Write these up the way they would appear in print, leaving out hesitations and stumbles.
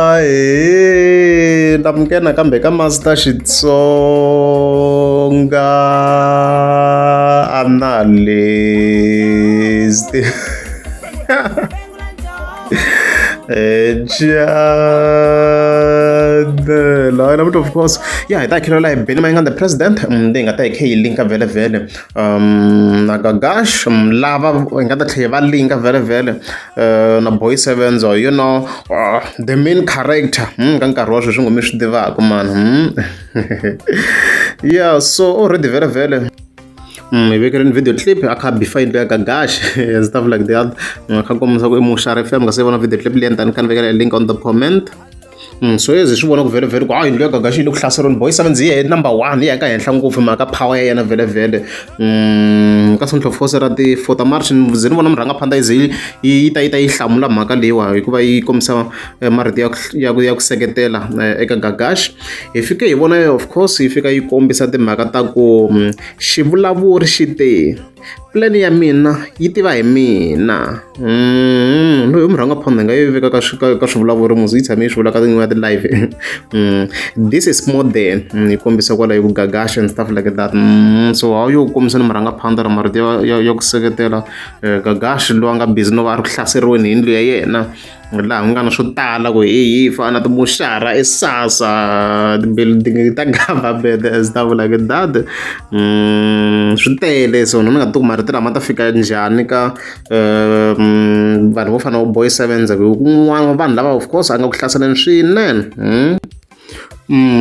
Ahee ndamukela nakambe ka Master Xitsonga Analyst Channel but of course ya hi ta khelela hi Benny Mayengani the president leyi nga ta hi khe yi linka vhele vhele na Gagash lava hi nga ta tlhela va linka vhele vhele na Boy Sevenzo you know the main character ka nkarhi wa sweswi ngo mi swi tivaka mani yeah so already vhele vhele hi vekerini video clip a kha a bifa yindlu ya Gagash and stuff like that a kha kombisa ku i muxari fm nga se vona video clip liya ni ta ni kha ni vekela link on the comment. So as hi swi vona ku vhele vhele ku a yindlu ya Gagash yi le ku hlaseriweni Boy Seven yi ye number one yi ya ka henhla ngopfu mhaka power ya yena vhele vhele. Ka Sonto Force ra ti 4 ta March ni ze ni vona murhangaphandha yi ze yi ta yi ta yi hlamula mhaka leyiwa hikuva yi kombisa marito ya ya ku ya ku seketela eka Gagash. Hi fike hi vona of course yi fika yi kombisa timhaka ta ku xivulavuri xi te plan ya mina yi tiva hi mina. Loyi i murhangaphandha hi nga yi veka ka ka ka swivulavuri musi yi tshame yi swi vula ka tin'wana ti-live. This is more than yi kombisa kwala hi ku Gagash and stuff like that. So how yo kombisa ni murhangaphandha marito ya ya ya ku seketela Gagash loyi a nga busy no va a ri ku hlaseriweni hi yindlu ya yena. Laha ku nga na swo tala ku hi hi fana na timoxara eSASSA ti-building ta government and stuff like that. Swi tele so ni nga tivi ku marito lama ta fika njhani ka vanhu vo fana na vo Boy Sevenza hi ku un'wana wa vanhu lava of course a nga ku hlaseleni swinene.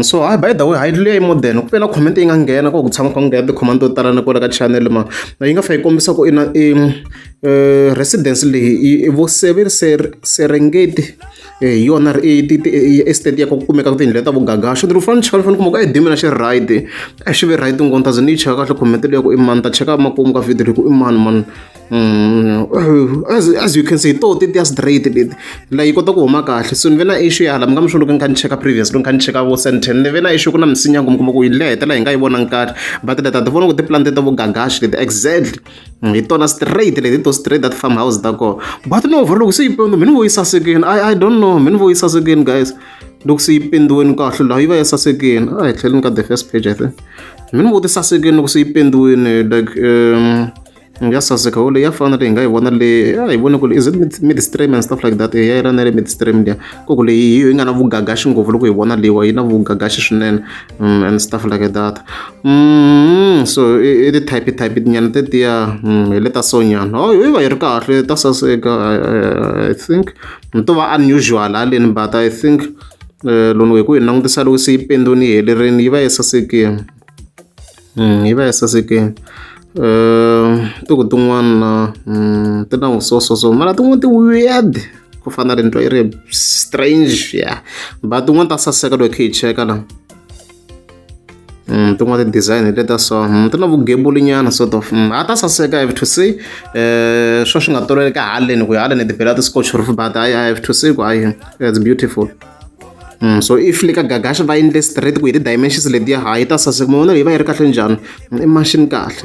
So hayi by the way hayi leyi modern ku ve na comment yi nga nghena ku tshama ku nghena ti-comment to tala na kwala ka channel ma yi nga fa yi kombisa ku ina i residence leyi i vo Serengeti hi yona i estate ya ku kumeka tindlu ta vugagaxo ni ri u fanele cheka ni fanele kuma ku e dimina xi right a xi ve right ngopfu ni ta ze ni yi cheka kahle comment leyi ku i mani ta cheka makumu ka video leyi ku i mani mani. As you can see to tetiya straight leti la yi kota ku huma kahle so ni ve na issue ya hala mi nga mi swi loko ni kha ni cheka previous loko ni kha ni cheka vo Sandton ni ve na issue ku na misinya ku mi kuma ku yi lehe la hi nga yi vonangi kahle but leti ta ti vona ku ti-plant ta vugagaxi leti exactly hi tona straight leti to straight that farm house ta kona but no over loko se yi mi ni vo yi sasekini I don't know mi ni vo yi sasekini guys loko se yi pendiweni kahle laha yi va yi sasekini a hi tlheleni ka the first page I think mi ni vo ti sasekini loko se yi pendiweni like ya saseka wo leyi ya fana leyi hi nga yi vona le ya hi vone ku is it midstream and stuff like that ya yelana na le midstream liya ku ku leyi hi yo yi nga na vugagaxi ngopfu loko hi vona leyiwa yi na vugagaxi swinene and stuff like that. So i ti-type type tinyana tetiya hi le ta so nyana oh yi va yi ri kahle ta saseka I think to va unusual haleni but I think loko hi ku hi langutisa loko se yi pendiwile yi helerile yi va yi sasekile. Yi va yi sasekile ti ku tin'wana ti na so so so mara tin'wana ti weird ku fana na ni twa yi ri strange ya but tin'wana ta saseka loko hi kha hi cheka la tin'wana ti-design hi leta so ti na vugembuli nyana sort of a ta saseka I have to say swo swi nga toloveleka haleni ku haleni ti bela ti-scotch roof but I have to say ku hayi it's beautiful. So if le ka Gagash va endle straight ku hi ti-dimensions letiya ha yi ta saseka ma vona yi va yi ri kahle njhani i machine kahle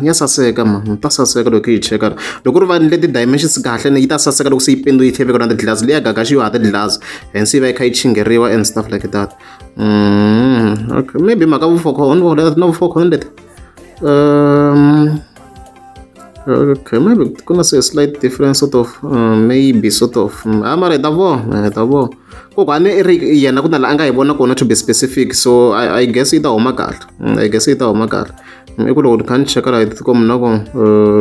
ya saseka ma ta saseka loko yi cheka loko ri va endle ti-dimensions kahle yi ta saseka loko se yi pendiwe yi tlhela yi na ti-glass leya Gagash yo ha ti-glass hence yi va yi kha yi chingheriwa and stuff like that. Okay maybe mhaka vu four na vu four leti okay maybe ku na se slight difference sort of maybe sort of a mara hi ta vona hi ta vona kokwani i ri yena ku na la a nga yi vona kona to be specific so I guess yi ta huma kahle I guess yi ta huma kahle i ku loko ni kha ni cheka laha hi tikomba na ku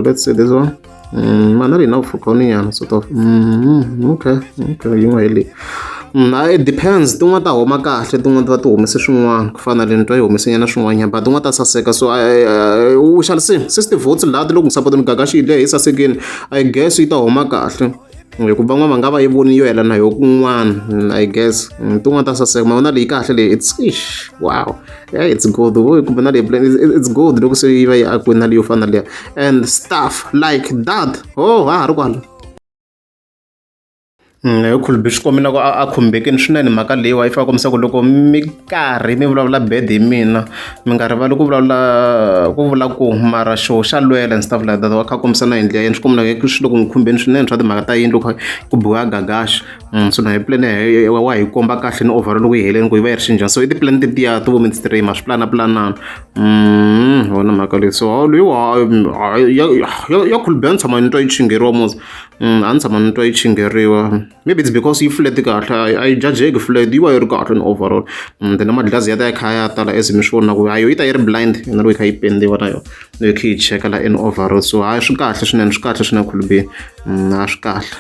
let's see this one mana leyi na vufokhoni nyana sort of okay okay yin'we hi leyi. It depends tin'wana ta huma kahle tin'wana ti va ti humise swin'wana ku fana na le ni twa yi humese nyana swin'wanyana but tin'wana ta saseka so we shall see 60 votes laha ti le ku n'wi sapoteni Gagashi yi lehe yi sasekile I guess yi ta huma kahle hikuva van'wana va nga va yi voni yo yelana yo kun'wana I guess tin'wana ta saseka ma vona leyi kahle leyi it's ish wow yeah it's good kumbe na leyi plan it's good loko se yi va yi akiwe na leyo fana na liya and stuff like that oh ha ha ri kwala. Hi Khulbi swi kombi na ku a khumbekini swinene mhaka leyiwa yi fika kombisa ku loko mi karhi mi vulavula bad hi mina mi nga rivali ku vulavula ku vula ku mara xo xa lwela and stuff like that wa kha kombisa na yindlu ya yena swi komba na ku swi le ku n'wi khumbeni swinene swa timhaka ta yindlu kha ku biwa gagaxa so na hi plan wa hi komba kahle ni overall loko yi heleni ku yi va yi ri xinjhani so i ti-plan tetiya to vo midstream a swi plana planana wona mhaka leyi so loyiwa ya Khulbi a ni tshama ni twa yi chingheriwa mos A ni tshama ni twa yi chingheriwa maybe it's because yi flat kahle a yi jajeki flat yi va yi ri kahle in overall then na madlazi ya ta ya kha ya tala as mi swi vona ku hayi yi ta yi ri blind na loko yi kha yi pendiwa na yona yi kha yi cheka la in overall so hayi swi kahle swinene swi kahle swinene Khulbi a swi kahle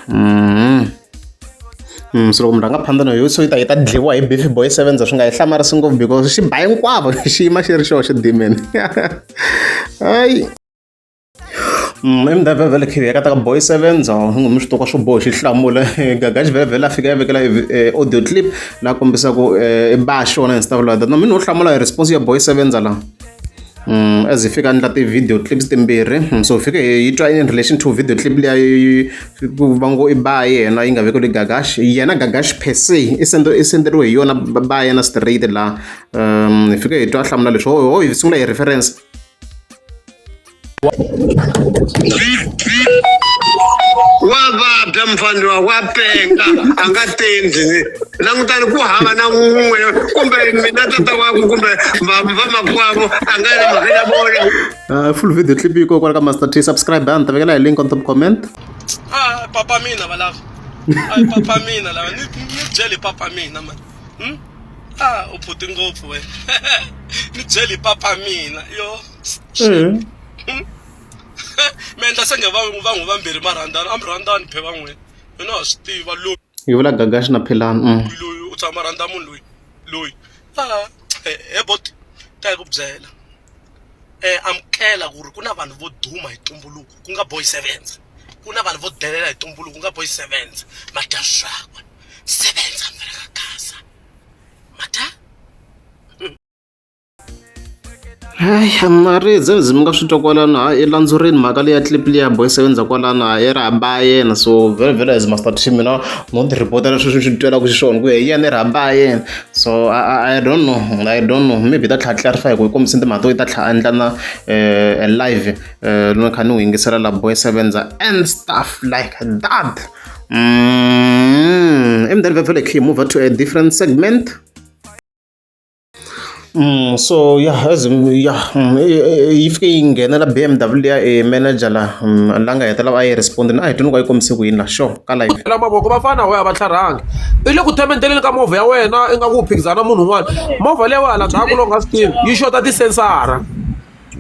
so loko munhu a nga phanda na yo so yi ta yi ta dliwa hi beefy boy sevenza swi nga yi hlamarisi ngopfu because xi ba hinkwavo xi yima xi ri xoxe demon hayi. Emdavhele khe ya ka ta ka boy sevenza mi swi tiva swo boha xi hlamula Gagash vhele vhele a fika ya vekela audio clip la kombisaka i ba xona and stuff like that na mina no hlamula hi response ya boy sevenza la as hi fika endla ti-video clips timbirhi so hi fike hi twa in relation to video clip liya va ngo i ba yena yi nga vekeliwi Gagash yena Gagash per se i i senderiwe hi yona ba yena straight la hi fike hi twa hlamula leswi ho hi sungula hi reference. Wa vabya mufana wa wa penga a nga tendli langutani ku hava na wun'we kumbe mina tata wakwe kumbe vamakwavo a nga ri mhaka ya vona. Full video clip yi kona kwala ka Master T subscribe ni ta vekela hi link on top comment. Ah papa mina valava ai papa mina lava ni ni byeli papa mina man hmm? Ah u phuti ngopfu wena ni byeli papa mina yo mi endla se nge vanhu vambirhi ma rhandzana a mi rhandzani phe van'wini mina wa swi tiva loyi yi vula Gagash na Philani loyi u tshama rhandza munhu loyi loyi a he bot ta yi ku byela amukela ku ri ku na vanhu vo duma hi ntumbuluko ku nga boy sevenza ku na vanhu vo delela hi ntumbuluko ku nga boy sevenza ma dya swakwe sevenza mfana ka gaza ma dya. Hayi maribye ndzi mi nga swi twa kwalano hayi i landzurini mhaka leya clip liya boy sevenza kwalano hayi i ri hamba yena so vhele vhele as master team mina no ti report-a leswi swi twelaka xiswona ku hi yena i ri hamba yena so I don't know I don't know maybe ta tlhela clarify hi ku yi kombise timhaka to yi ta tlhela endla na live ni kha ni n'wi yingisela la boy sevenza and stuff like that and then vhele khe move to a different segment. So ya as ya yi fike yi nghenela B_M_W ya e manager la la nga hetelela a yi respond-ini a hi twini ku a yi kombise ku yini la sure ka live. La mavoko vafana we a va tlharhangi i le ku thementeleni ka movha ya wena ingaku u phikizana na munhu un'wana movha leyi wa hala ndzhaku loko u nga swi tivi yi xota ti-sensor-a.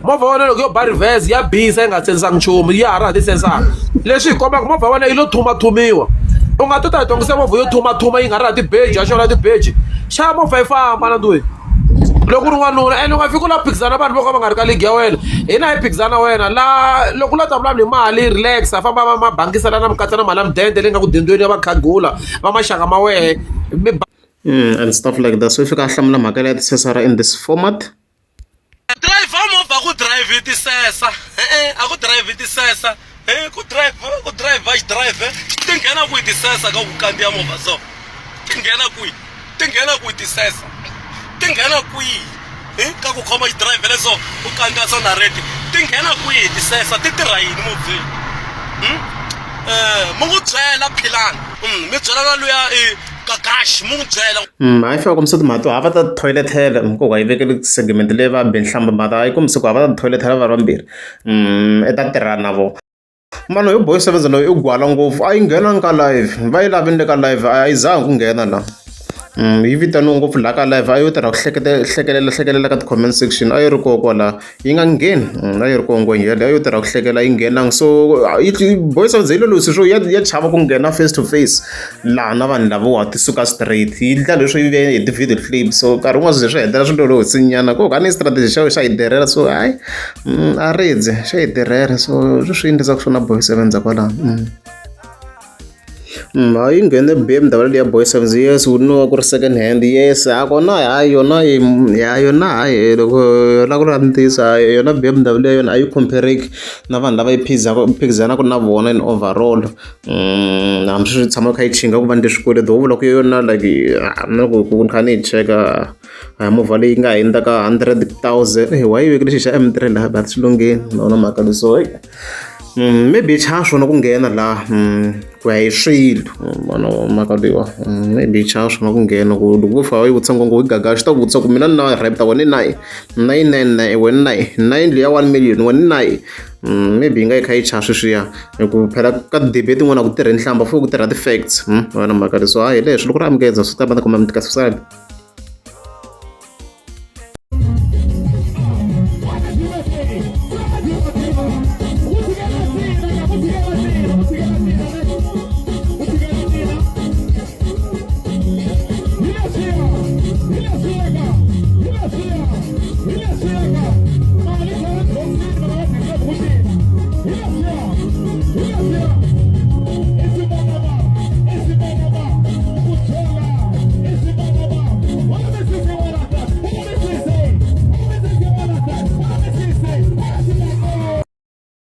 Movha wa wena loko yo ba reverse ya bisa yi nga sensangi nchumu ya ha ri ha ti-sensor leswi hi kombaka movha wa wena yi lo thumathumiwa u nga to ta hi tongisa movha yo thumathuma yi nga ri ha tibeji ya xona tibeji xava movha yi famba na ndwini loko u ri n'wanuna ene u nga fiki u la phikizana vanhu vo ka va nga ri ka ligi ya wena hina hi phikizana wena la loko u la ta vulavula hi mali relax a famba va ma bangisela na mikatsa na mali ya mudende leyi nga ku dendweni ya vakhegula va maxaka ma wehe mi And stuff like that so yi fika a hlamula mhaka leya ti-sensor in this format. Driver movha ku drive tisesa e-e a ku drive tisesa e ku drive ku drive xi drive ti nghena kwihi tisesa ka ku kandziya movha so ti nghena kwihi ti nghena kwihi tisesa ti nghena kwihi hi ka ku khoma xi drive leso u kandziya so na rate ti nghena kwihi tisesa ti tirha yini movheni mi n'wi byela philani mi byela na luya Gagash mi n'wi byela. Hayi fika kombisa timhaka to hava ta thoyilethela hikuva yi vekele segment leyi va be nhlamba mhaka a yi kombisi ku hava ta thoyilethela va ri vambirhi i ta tirha na vona mani yo boy sevenza loyi i gwala ngopfu a yi nghenanga ka live va yi lavini le ka live a yi zangi ku nghena la yi vitaniwe ngopfu laha ka live a yo tirha ku hlekelela hlekelela ka ti-comment section a yi ri kona kwala yi nga ngheni a yi ri kona ngwenya yaleyo a yo tirha ku hlekela yi nghenanga so yi boys of zelo losi swo ya ya chava ku nghena face to face laha na vanhu lavawa ti suka straight yi ndla leswo yi ve hi ti-video clip so nkarhi wun'wana swi ze swi hetelela swi lolohotsinyana ko ka ni strategy xa xa yi tirhela so hayi a ridze xa yi tirhela so swi swi endlisaka swona boy sevenza kwalano. Hayi yi nghene BMW liya boy sevens yes u no ku ri second hand yes a kona hayi yona ya yona hayi loko yona ku ri ntiyiso hayi yona BMW ya yona a yi compare-ki na vanhu lava yi phikizanaka na vona in overall. Hambi swi tshama kha yi chinga ku va ni swikweleti ho vula ku yona like na ku ku ni kha ni yi cheka a movha leyi nga hundza ka 100,000 why yi vekile xi xa M3 laha but swi lunghile na wona mhaka leyi so maybe cha swona ku nghena laha ku ya hi swilo vona mhaka leyiwa maybe cha swona ku nghena ku loko vo fika va yi vutisa ngo yi gaga xi ta ku vutisa ku mina ni na Raptor wena na yi na yi nine na wena na yi na yindlu ya 1 million wena na yi. Maybe yi nga yi kha yi cha sweswiya hi ku phela ka debate yin'wana ku tirhe nhlamba fo ku tirha ti-facts wena mhaka leswi hayi hi leswi loko ri amukeza swi ta va ta kuma mi tika subscribe.